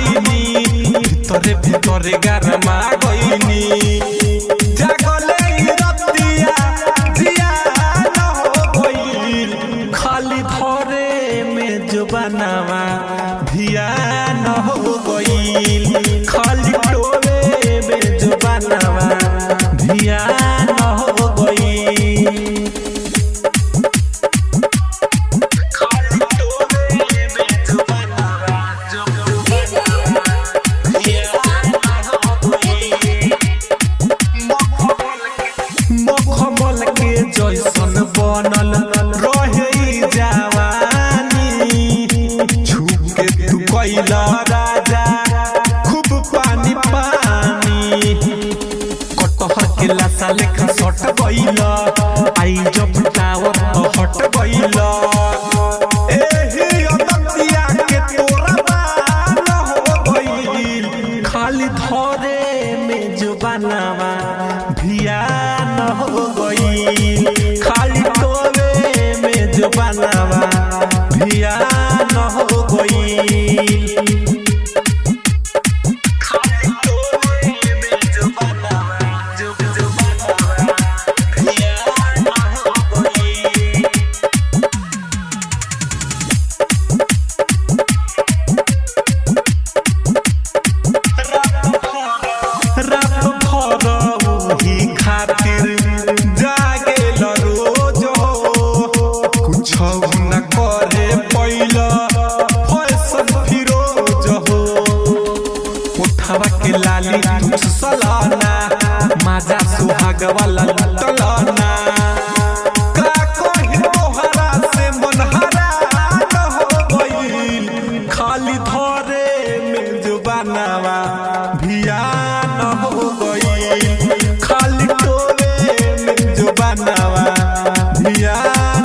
गईनी, भीतरे भीतरे गरमा गईनी। जागले ई रतिया जिया न हो गईल, खाली धरे में जुबानावा धिया न हो गईल, खाली टोवे में जुबानावा धिया न हो गईल। खाली टोवे में जुबानावा धिया न हो गईल। मखमल के जैसन बनल रहे ई जवानी, छूके तू कैल राजा खूब पानी पानी। कटहर के लाशा लेखा सट गइल, आई जब टावर तो हट गइल। एही अदतिया के तोरा बाल हो गइल, खाली धरे में जुबानावा धिया न हो गइल, खाली टोवे में जुबानावा धिया न हो गइल। खाली टोवे में जुबानावा जुबानावा धिया न हो गइल। रात भर ओही खातिर जागेल रोज हो, कुछ न करे पैल फैशन फिरोज हो। उठावा के लाली तुझ सलाना, माजा सुहाग वाला लुटलाना। का कही तोहरा से मनहरा न हो गइल, खाली धरे में जुबानावा भिया न हो गइल, खाली टोवे में जुबानावा भिया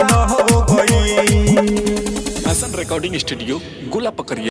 न हो गइल। हसन रिकॉर्डिंग स्टूडियो गोला पकड़िए।